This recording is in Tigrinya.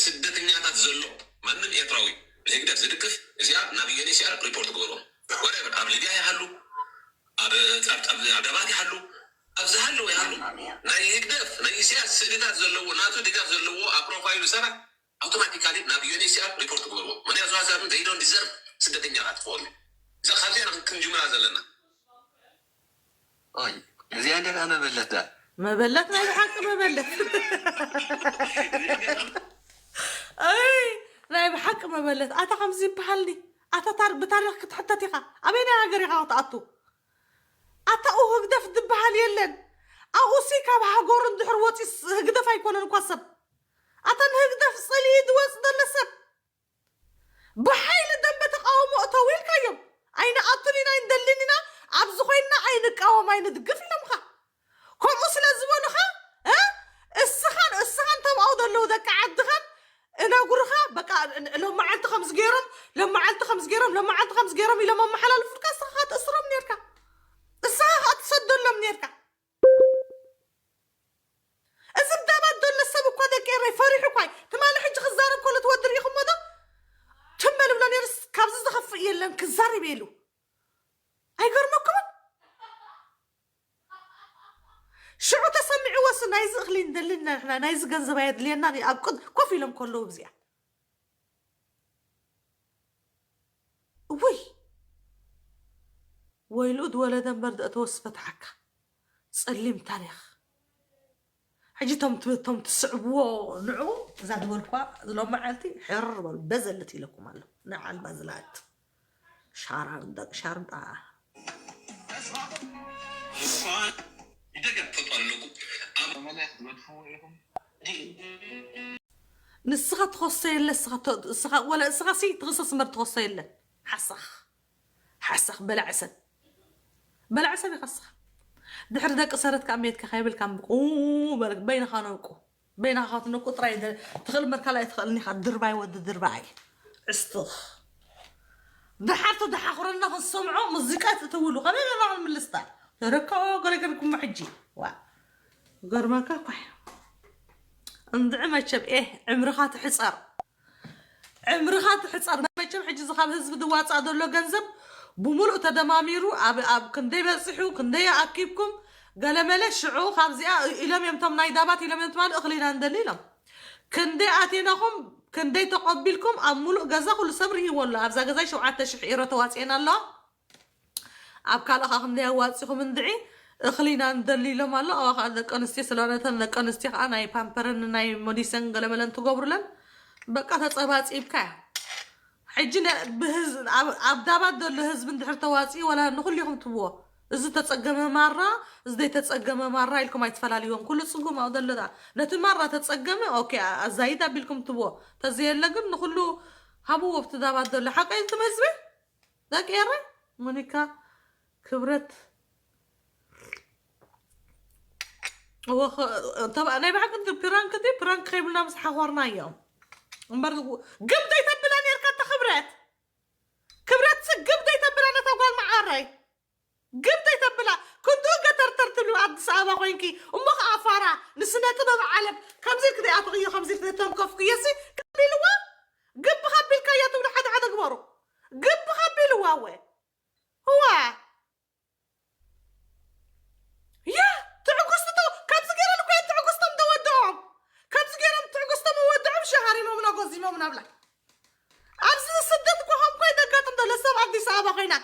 ስደተኛታት ዘሎ ማንም ኤርትራዊ ንህግደፍ ዝድግፍ እዚኣ ናብ ዩኤንኤችሲኣር ሪፖርት ግበርዎ። ወደበር ኣብ ሊብያ ይሃሉ፣ ኣብ ጸብጻብ ኣደባት ይሃሉ፣ ኣብ ዝሃለወ ይሃሉ፣ ናይ ህግደፍ ናይ ኢሳያስ ስእልታት ዘለዎ ናቱ ድጋፍ ዘለዎ ኣብ ፕሮፋይሉ ሰባት ኣውቶማቲካሊ ናብ ዩኤንኤችሲኣር ሪፖርት ግበርዎ። ምክንያቱ ሃዛብ they don't deserve ስደተኛታት ክኾኑ። እዛ ካብዚኣ ክንጅምራ ዘለና። ኦይ እዚኣ እንደ መበለት ዳ መበለት ናይ ብሓቂ መበለት ኣይ ናይ ብሓቂ መበለት ኣታ ከምዚ ይበሃል ዲ ኣታ ታር ብታሪክ ክትሕተት ኢኻ ኣበይ ናይ ሃገር ኢኻ ክትኣቱ ኣታ ኡ ህግደፍ ዝበሃል የለን ኣብኡ ሲ ካብ ሃገሩ እንድሕር ወፂ ህግደፍ ኣይኮነን እኳ ሰብ ኣታ ንህግደፍ ፀሊኢ ዝወፅ ዘሎ ሰብ ብሓይሊ ደንበ ተቃውሞ እተው ኢልካዮም ኣይንኣቱን ኢና ኣይንደልን ኢና ኣብዚ ኮይንና ኣይንቃወም ኣይንድግፍ ኢሎምኻ ከምኡ ስለ ዝበሉኻ እ እስኻን እስኻን ተምኣው ዘለዉ ደቂ ዓድኻን እነግሩኻ በቃ ሎም መዓልቲ ከምዚ ገይሮም ሎም መዓልቲ ከምዚ ገይሮም ሎም መዓልቲ ከምዚ ገይሮም ኢሎም ኣመሓላልፉልካ እስኻ ትእስሮም ነርካ እስኻ ትሰደሎም ነርካ እዚ ዳባት ዘሎ ሰብ እኳ ደቂ ኤረይ ፈሪሑ እኳ እዩ ትማሊ ሕጂ ክዛረብ ከሎ ትወዲ ርኢኹሞ ዶ ትም በል ብሎ ነይሩ ካብዚ ዝኸፍእ የለን ክዛረብ የሉ ኣይገርመኩምን ሽዑ ተሰሚዕዎስ ናይዚ እኽሊ እንደልና ንሕና ናይዚ ገንዘብ ኣየድልየና ኣብ ቅድ ኮፍ ኢሎም ከለዉ ብዚኣ እውይ ወይልኡ ዝወለደ እምበር ዘእተወስ ፈትሓካ ጸሊም ታሪኽ ሕጂ ቶም ቶም ትስዕብዎ ንዑ እዛ ዝበልኳ ሎም መዓልቲ ሕር በሉ በዘልት ኢለኩም ኣሎ ንዓልባ ዝለኣት ሻራርዳ ሻርዳ ንስኻ ትኸሶ የለ እስኻ ወላ እስኻ ሲ ትኽሰስ እምበር ትኸሶ የለን ሓሳኽ ሓሳኽ በላዕ ሰብ በላዕ ሰብ ኢኻ እስኻ ድሕሪ ደቂ ሰረት ከዓ ሜትካ ከይብልካ ምቁ በይንኻ ነውቁ በይንኻ ክትነቁ ጥራይ ትኽእል መርካላ ኣይትኽእልን ኢኻ ድርባይ ወዲ ድርባይ ዕስትኽ ድሓር ተደሓኽረና ክንሰምዖ ሙዚቃ ትእትውሉ ከመይ ገና ክንምልስታ ተረከቦ ገረገርኩም ሕጂ ዋ ገርመካ እኳ እንድዒ መቸም ኤህ ዕምርኻ ትሕፀር ዕምርኻ ትሕፀር መቸም ሕጂ እዚ ካብ ህዝቢ ዝዋፃእ ዘሎ ገንዘብ ብሙሉእ ተደማሚሩ ኣብ ኣብ ክንደይ በፂሑ ክንደይ ኣኪብኩም ገለመለ ሽዑ ካብዚኣ ኢሎም እዮም ቶም ናይ ዳባት ኢሎም እዮም ትማሊ እኽሊ ኢና ንደሊ ኢሎም ክንደይ ኣቴናኹም ክንደይ ተቐቢልኩም ኣብ ሙሉእ ገዛ ኩሉ ሰብ ርኢዎ ኣሎ ኣብዛ ገዛይ ሸውዓተ ሽሕ ኤሮ ተዋፅኤን ኣሎ ኣብ ካልእ ከዓ ክንደይ ኣዋፂኹም እንድዒ እኽሊ ኢና ንደሊ ኢሎም ኣሎ ኣዋ ከዓ ደቂ ኣንስትዮ ስለሆነ እተን ደቂ ኣንስትዮ ከዓ ናይ ፓምፐርን ናይ ሞዲሰን ገለመለን ትገብሩለን በቃ ተፀባፂብካ እያ ሕጂ ኣብ ዳባት ዘሎ ህዝቢ እንድሕር ተዋፂኡ ዋላ ንኩሉ ኢኹም ትብዎ እዚ ተፀገመ ማራ እዚ ዘይተፀገመ ማራ ኢልኩም ኣይትፈላልዎም ኩሉ ፅጉም ኣብ ዘሎ ነቲ ማራ ተፀገመ ኦኬ ኣዛይድ ኣቢልኩም ትብዎ ተዘየለ ግን ንኩሉ ሃብዎ ኣብቲ ዳባት ዘሎ ሓቀ እዩ ዝመዝበ ደቂ ኤረ ሞኒካ ክብረት ናይ ብሓቂ ፕራንክ ዲ ፕራንክ ከይብልና ምስ ሓኾርና እዮም እምበር ግብ ዘይተብላ ነርካ እተ ክብረት ክብረት ሲ ግብ ዘይተብላ ነታ ጓል መዓረይ ግብ ዘይተብላ ክንድኡ ገተርተር ትብሉ ኣዲስ ኣበባ ኮይንኪ እሞ ከዓ ፋራ ንስነ ጥበብ ዓለም ከምዚ ኢልክ ዘይኣተኽዮ ከምዚ ኢልክ ዘይተንከፍክዮ ሲ ግብ ኢልዋ ግብ ከቢልካዮ ትብሉ ሓደ ሓደ ግበሩ ግብ ከቢልዋ ወ እዋ ያ ትዕግስቱ ተ- ከምዚ ገይረን እኮ እየን ትዕግስቶም ተወድኦም ከምዚ ገይሮም ትዕግስቶም ወድዖም ሸሃሪሞምና ጎዚሞምና ብላ ኣብዚ ስደት እኮ ከም ኮይ ዘጋጥም ዘሎ ሰብ ኣዲስ ኣበባ ኮይና